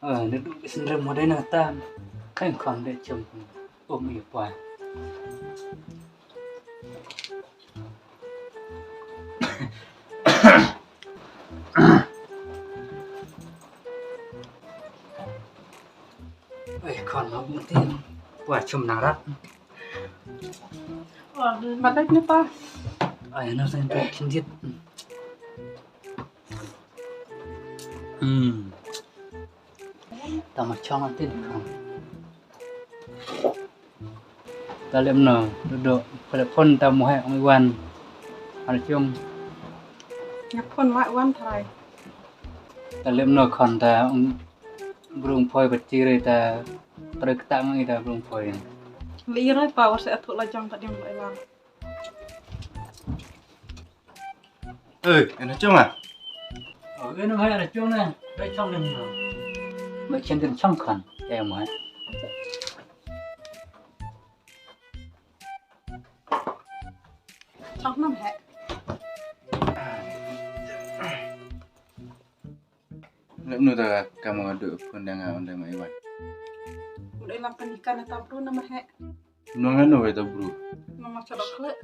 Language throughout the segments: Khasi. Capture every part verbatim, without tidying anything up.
Ah, na du bi sendrem mo dai na tam. Kan kon de chem. Oh, mi pa. Ai, kon ma mati. Wa chum nang rat. Wa, ma dai ni pa. Ai, na sen ta kindit. Hmm. Ta ma chong antin. Ta lem no, duduk. Telepon ta mo he ong Iwan. Ana chung. Nga phone ma Iwan trai. Ta lem no khon ta ong brung phoi ba chire ta. Pre kta ngi ta brung phoi. Li rai pa wa se athu la jong ta diam la Iwan. Ê, em nói chung à? Ờ, em nói chung nè, đây chung nè. Mày trên trên chung khăn, em mày. Chung năm hẹ. Lep nu ta ka mo du pun dang a undang mai wan. Udah ilang kan ikan atau pun nama hẹ. Nong ano ita bro. Mama coba klik.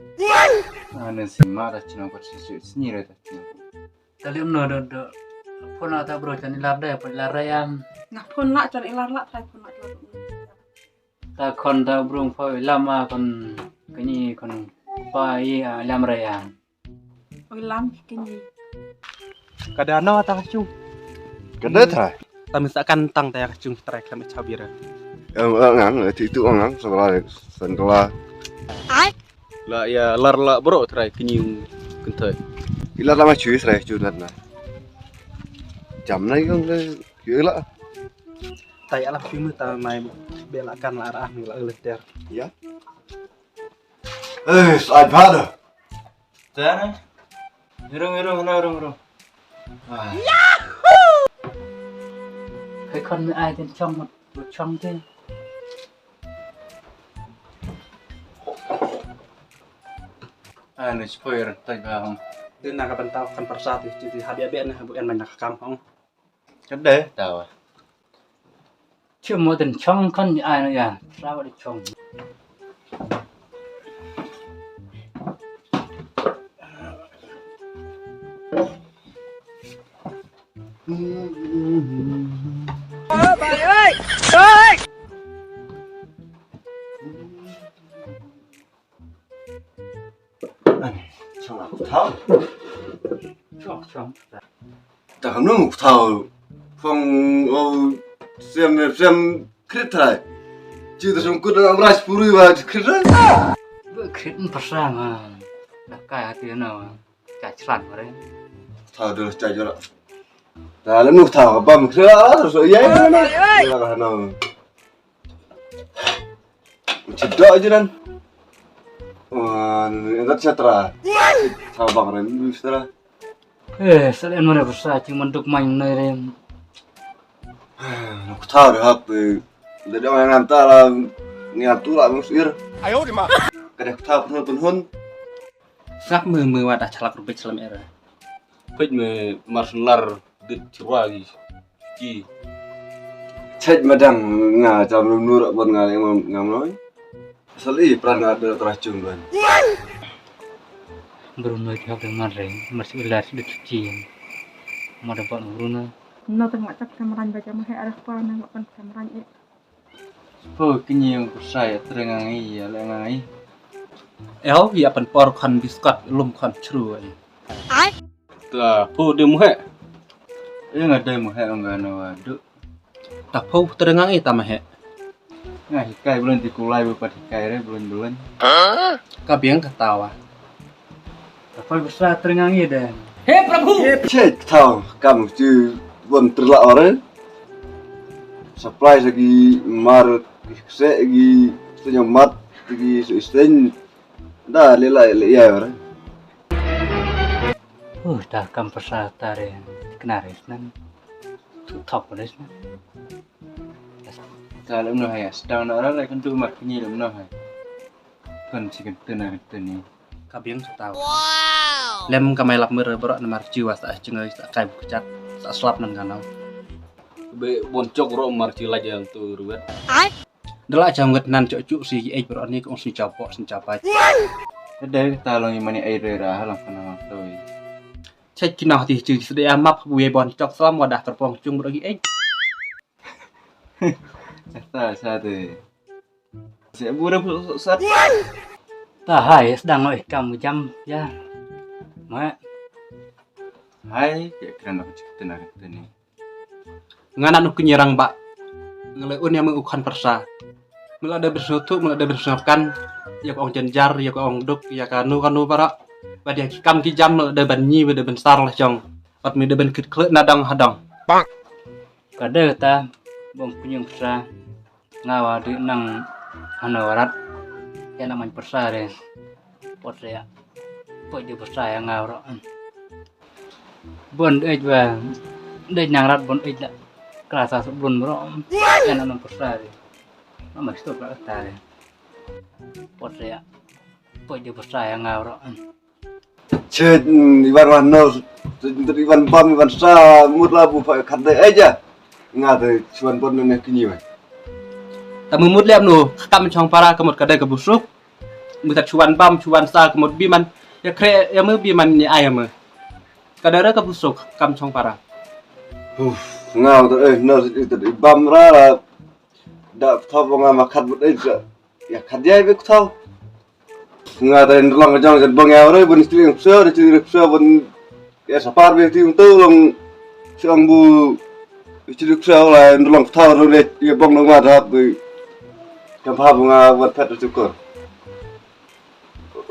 Ane sima ta chino ko sisi sini re ta chino. Ta lem no do do. Phone ta bro chan ilar de pa ilar re am. Nga phone la chan ilar la trai phone la. Ta khon ta bro pha ilam a khon kani khon pa i a ilam re am. Oi lam ki kynji. Ka da no ta ka chung. Ka da trai. Ta min sa kan tang ta ya ka chung trai klam cha bira. Em, eh, ngang, eh, ti tu ngang, sangla, sangla. La ya lar la bro trai kynji kynthai. Ila la ma chui trai chu lat na. Jam na yung le yu la. Ta ya la chui mu ta mai be la kan la ra mi la le ter. Ya. Eh, sai pada. Tara. Irung, irung, hana, irung, irung. Ah. Kai khon me ai tin chong, tu chong tin. Ah, ni spoiler, tai ba hong. Tin na ka bantau kan persat, ti, ti, habia bia na, bu en man na ka kam hong. Ka dei, tawa. Cuma den chong kan ni ai na ya, tawa di chong. Chong, chong. Chong, chong. Ta kam nung thau phong o sem sem krit thai. Chi ta sung kut am rai puri wa krit thai. Ba krit n pasa ma. Na kai hati na ma. Ka chlan ma re. Thau dul cha jora. Ta le nu thau ka bam krit la so ye na. La ka na. Chi do jiran. Wan, engat chatra. Thau bang ren, chatra. Eh, salen mana pasa, chi manduk main nai ren. Nuk thau de hap, eh, de dong yang anta la, ngiam tu la mus ir. Ayo di ma. Kada thau pun pun hun. Sngap me, me wa da chalak rubik salam era. Pej me marshal lar dit chirwa gi. Ki. Chej madang nga jam rum nur bon nga le ngam ngam noi. Sali pran nga de tra chung ban. Bruno jawab dengan re, marshal lar dit chi. Mada bon Bruno. No tengok cak kameran baca mah arah pa nang kan kameran eh. Pho kini yang kusai tring ngai ya le ngai. Eo ya pan por khan biskot lum khan chru ai. Ta pho de muhe. Yang ada muhe ong gana wadu. Ta pho tring ngai ta mahe. Nga hikai bulan ti kulai bu pat hikai re bulan bulan. Ka biang ka tawa. Ka poi basa tring ngai de. He Prabhu. Che thau kam chu bon trla ore. Supply sagi mar se gi senyum mat gi se isten da le la le ya ore. Uh, ta kam pasa ta re kna re snan. Tu thok re snan. Ta lem no hai sdang na ra le kan tu mat ni lem no hai. Kan si kan tu na kan tu ni. Ka biang sa tau. Lem ka mai lap mer bro na mar jiwa sa jngai sa kai bu kjat. Ta slap nan kanau. Be bon chok ro mar chi la jang tu ruwet. Dala jam ngat nan chok chuk si ej bro ni kong si chapo si chapai. Dei ta long i mani ai re ra ha lang kana toi. Chek kino ti chu si de map bu ye bon chok slam wadah terpong chung bro ki ej. Sa sa de. Se bu re sat. Ta hai sedang oi kam jam ya. Ma. Hai ke kren aku cik tena tena. Nga na nuk nyerang ba. Ngelai un ya me ukhan persa. Mula da bersatu mula da bersakan. Ya ko ong jenjar ya ko ong duk ya kanu kanu para. Ba dia ki kam ki jam mula da ban nyi ba da ban sar lah jong. Pat mi da ban kit kle na dang hadang. Ka dei ta bong kunyung persa. Nga wa di nang hano rat. Ya na man persa re. Pot re ya. Pot di persa ya nga ro. Bon ej ba dej nang rat bon ej la. Kra sa su blun bro. Kan anong persa de. Mama stop la ta de. Pot ya. Pot di persa ya nga ro. Chet iwan wan no. Iwan bam iwan sa mut la bu pa khat de ej ya. Nga de chuan bon ne kini wa. Ta mu mut lem no kam chong para ka mut ka de ka busuk. Mu ta chuan bam chuan sa ka mut bi man. Ya kre ya mu bi man ni ai ya mu. Ka dara ka busuk kam chong para. Uf, nga da eh na da bam ra ra. Da thop nga ma khat but eh ya khat ya be thop. Nga da ndrong jong jat bong ya re bun sling so de sling so bun ya sapar be ti to long song bu sling so la ndrong thop ro le ya bong nga da be. Kam ha bu nga wat pet tu ko.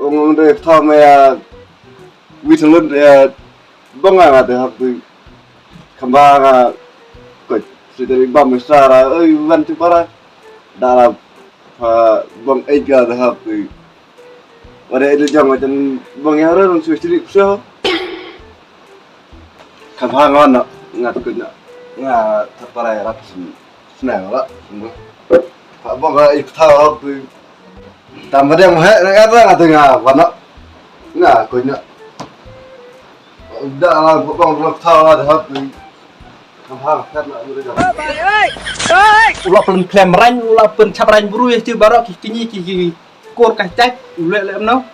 Ong ong de thom ya wi thlun ya bong nga de hap tu. Khamba nga ko si de bam sara oi wan tu para. Dara pa bong ej ga de hap tu. Wada ej jong wa jan bong ya ron su chili so. Khamba nga na nga tu na nga ta para ya rap sin. Sna la. Pa bong ka i ptha hok tu. Tam ba dang he na ka ta nga ta nga wa na. Nga ko nya. Da la pa bong la ptha la da hok tu. Tam ha ka na mu da. U la pyn klem rain u la pyn chap rain bru ye ti barok ki kini ki ki kor ka chak u le le no.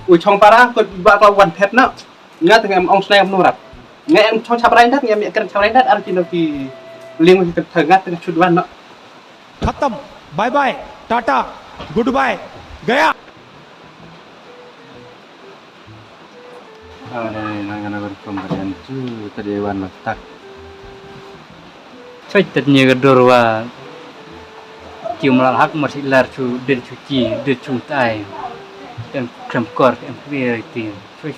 U chong para ko ba ka wan phet na. Nga teng em ong snai em nurap. Nga em chong chap rai dat nga em kren chap rai dat ar kino ki ling ki thang nga teng chut wan na. खत्म। Bye bye. Tata. Good bye. गया। Are nang kana ber pemberian tu tadi wan letak. Choi tet nye ga dor wa. Ki mlal hak mar si lar chu den chu ki den chu tai. Em krem kor em kri ti. Choi.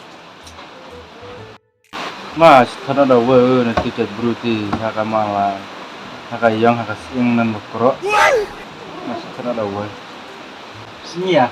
Ma sthana da we na ti chat bru ti ha ka mala ha ka yong ha ka sing nan ba kro. Ma sthana da we. Sini ya.